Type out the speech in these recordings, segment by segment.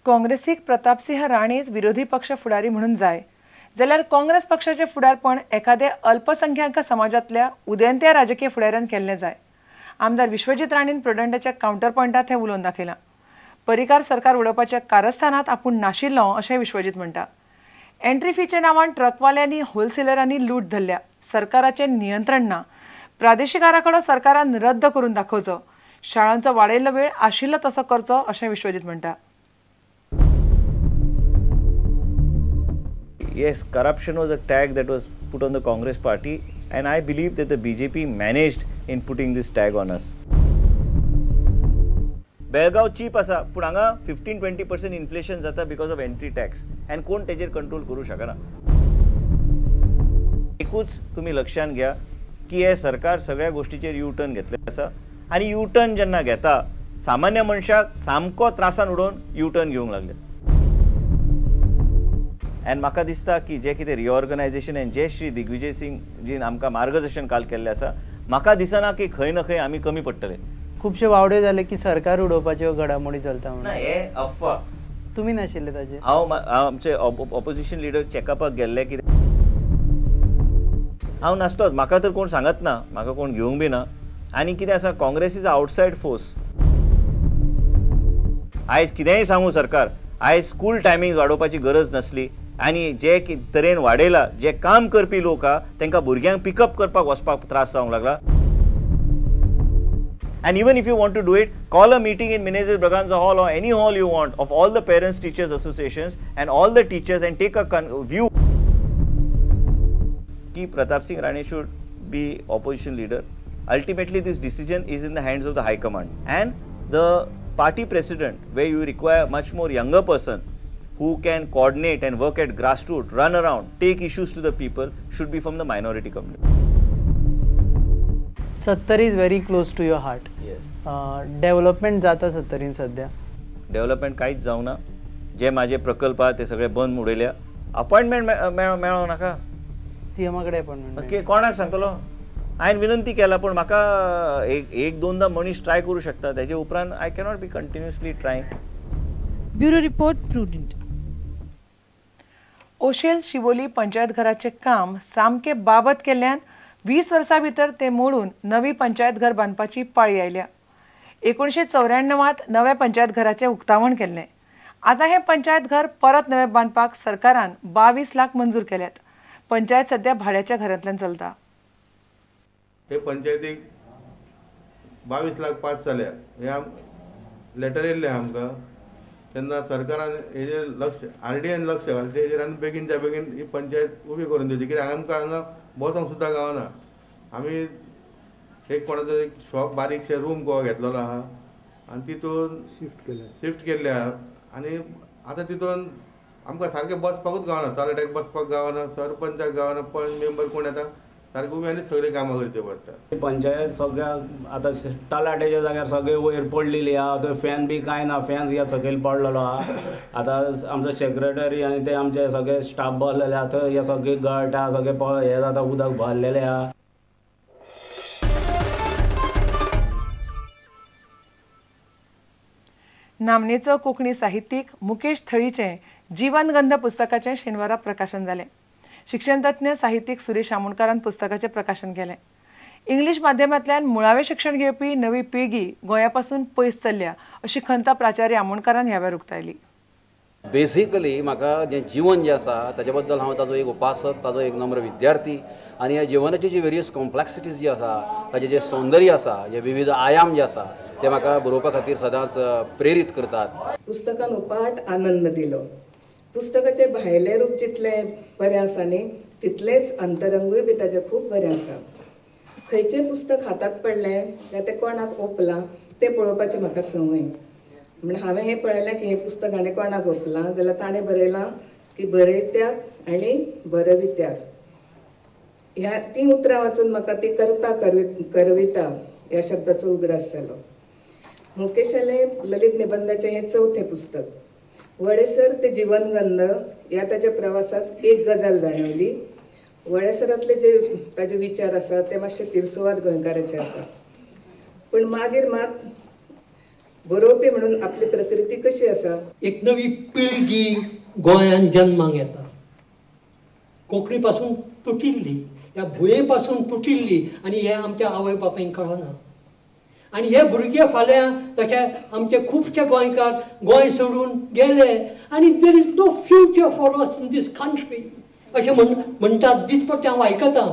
काँग्रेसीक प्रतापसिंह राणेच विरोधी पक्ष फुडारी म्हणून जाय जाल्यार काँग्रेस पक्षाचे फुडारपण एखाद्या अल्पसंख्याक समाजांतल्या उदेंत्या राजकीय फुडाऱ्यान केल्लें जाय. आमदार विश्वजीत राणेन प्रुडंटाच्या कावंटर पॉयंटात हें उलोवन दाखयलां. परिकार सरकार उडोवपाच्या कारस्थानांत आपूण नाशिल्लो अशें विश्वजीत म्हणटा. एंट्री फीच्या नांवान ट्रकवाल्यांनी होलसेलरांनी लूट धरल्या. सरकाराचें नियंत्रण ना. प्रादेशीक आराखडो सरकारान रद्द करून दाखोवचो. शाळांचो वाडयल्लो वेळ आशिल्लो तसो करचो अशें विश्वजीत म्हणटा. Yes, corruption was a tag that was put on the Congress party, and I believe that the BJP managed in putting this tag on us. Belgaum cheap आसा, पूण हांगा 15-20% इन्फ्लेशन जाता because of entry tax, and कोण तेजेर control करूं शकना. एकूच तुमी लक्षांत घ्या की हे सरकार सगळ्या गोष्टीचेर यू टर्न घेतले आसा, आनी यू टर्न जेन्ना घेता सामान्य मनशाक सामको त्रासान उडोवन यू टर्न घेवंक लागले. एंड म्हाका दिसता की जे कितें रिऑर्गनायजेशन एंड जे श्री दिग्विजय सिंग जीन आमकां मार्गदर्शन काल केल्लें आसा, म्हाका दिसना की खंय ना खंय आमी कमी पडटले. खुबशे वावडे जाले की सरकार उडोवपाच्यो घडामोडी चलता म्हणून. ना, हे अफवा. तुमी नाशिल्ले ताजे. हांव आमचे ऑपोजिशन लिडर चॅकअपाक गेल्ले कितें हांव नासलोच. म्हाका तर कोण सांगत ना, म्हाका कोण घेवंक बी ना. आनी कितें आसा, Congress is a outside force. आयज कितेंय सांगू सरकार, आयज स्कूल टायमींग वाडोवपाची गरज नासली, आनी जे तरेन वाडयला, जे काम करपी लोक आहा तांकां भुरग्यांक पिकअप करपाक वचपाक त्रास जावंक लागला. And even if you want to do it, call a meeting in Menezes Braganza hall or any hall you want of all the parents teachers associations and all the teachers and take a view की Pratap Singh Rane should be opposition leader. Ultimately this decision is in the hands of the high command and the party president, where you require much more younger person who can coordinate and work at grassroots, run around, take issues to the people, should be from the minority community. Sattari is very close to your heart. Yes. Development जाता सत्तरीन सध्या? Development कांयच जावना. जे माझे प्रकल्प आहा ते सगळे बंद उडयल्या. अपॉइंटमेंट मेळोंक नाका. सीएमा कडेन अपॉइंटमेंट कोणाक सांगतलो? हांवें विनंती केला, पूण म्हाका एक दोनदा मनीस ट्राय करूं शकता, तेजे उपरांत I cannot be continuously trying. Bureau report, Prudent. Oshel Siolim panchayat घराचें काम सामकें बाबत केल्ल्यान 20 वर्सां भितर ते मोडून नवी पंचायत घर बांदपाची पाळी आयल्या. 1994 नव्या पंचायत घराचें उक्तावण केल्लें. आतां हें पंचायत घर परत नवें बांदपाक सरकारान 22 लाख मंजूर केल्यात. पंचायत सध्या भाड्याच्या घरांतल्यान चलता. हे पंचायतीक 22 लाख पास जाल्या, हे लेटर येयल्लें आमकां. तेन्ना सरकारान हेजेर लक्ष, आरडीएन लक्ष घालचें हेजेर आनी बेगीनच्या बेगीन ही पंचायत उबी करून दिवची. कित्याक आमकां हांगा बसोंक सुद्दां गावना. आमी एक कोणाचो एक शॉप बारीकशें रूम गोवा घेतलेलो आहा आनी तितून शिफ्ट केल्ले आहा, आनी आतां तितून आमकां सारकें बसपाकूच गावना. तलाट्याक बसपाक गावना, सरपंचाक गावना, पंच मेंबर कोण येता सारकें उबे आनी सगळीं कामां करचीं पडटा. पंचायत सगळ्या आतां तलाट्याच्या जाग्यार सगळे वयर पडलेली आहा, थंय फॅन बी कांय ना, फॅन ह्या सकयल पडलेलो आहा. आतां आमचो सेक्रेटरी आनी ते आमचे सगळे स्टाफ बसलेले आहा, थंय हे सगळे गळटा, सगळे हे जाता, उदक भरलेलें आहा. नामनेचो कोंकणी साहित्यीक मुकेश थळीचें जीवनगंध पुस्तकाचें शेनवारा प्रकाशन जालें. शिक्षणतज्ञ साहित्यीक सुरेश आमोणकारान पुस्तकाचें प्रकाशन केलें. इंग्लीश माध्यमांतल्यान मुळावें शिक्षण घेवपी नवी पिळगी गोंया पासून पयस चल्ल्या अशी खंत प्राचार्य आमोणकारान ह्या वेळार उक्तायली. बेसिकली म्हाका जें जीवन जें आसा ताजे बद्दल हांव ताजो एक उपासक, ताजो एक नम्र विद्यार्थी, आनी ह्या जिवनाची जी वेरियस कॉम्प्लेक्सिटीज जी आसा, ताजें जें सौंदर्य आसा, जे विविध आयाम जे आसा ते म्हाका बरोवपा खातीर सदांच प्रेरीत करतात. पुस्तकान उपाट आनंद दिलो. पुस्तकाचें भायलें रूप जितलें बरें आसा न्ही, तितलेंच अंतरंगूय बी ताजें खूब बरें आसा. खंयचें पुस्तक हातांत पडलें जाल्यार तें कोणाक ओंपलां तें पळोवपाचें म्हाका संवय. म्हण हांवें हें पळयलें की हें पुस्तक हाणें कोणाक ओंपलां जाल्यार ताणें बरयलां की बरयत्याक आनी बरवित्याक. ह्या तीं उतरां वाचून म्हाका ती करता करविता ह्या शब्दाचो उगडास जालो. मुकेशालें ललित निबंधाचें हें चवथें पुस्तक. वळेसर ते जीवनगंध ह्या ताच्या प्रवासांत एक गजाल जाणवली. वळेसरांतले जे ताजे विचार आसा ते मातशे तिरसुवाद गोंयकाराचे आसा, पूण मागीर मात बरोवपी म्हणून आपली प्रकृती कशी आसा? एक नवी पिळगी गोंयांत जन्माक येता, कोंकणी पासून तुटिल्ली, ह्या भुंये पासून तुटिल्ली, आनी हें आमच्या आवय बापायंक कळना. आनी हे भुरगे फाल्यां तशे आमचे खुबशे गोंयकार गोंय सोडून गेले आनी there is no future for us in this country अशें म्हणटात दिसपट्टें हांव आयकतां.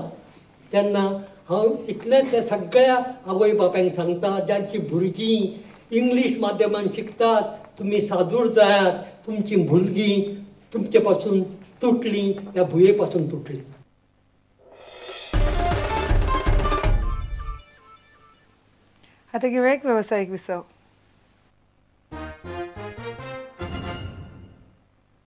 तेन्ना हांव इतलेंच सगळ्या आवय बापायंक सांगता, जांची भुरगीं इंग्लीश माध्यमान शिकतात, तुमी सादूर जायात, तुमची भुरगीं तुमचे पासून तुटलीं, ह्या भुंये पासून तुटलीं. आतां घेवया एक वेवसायीक विसव.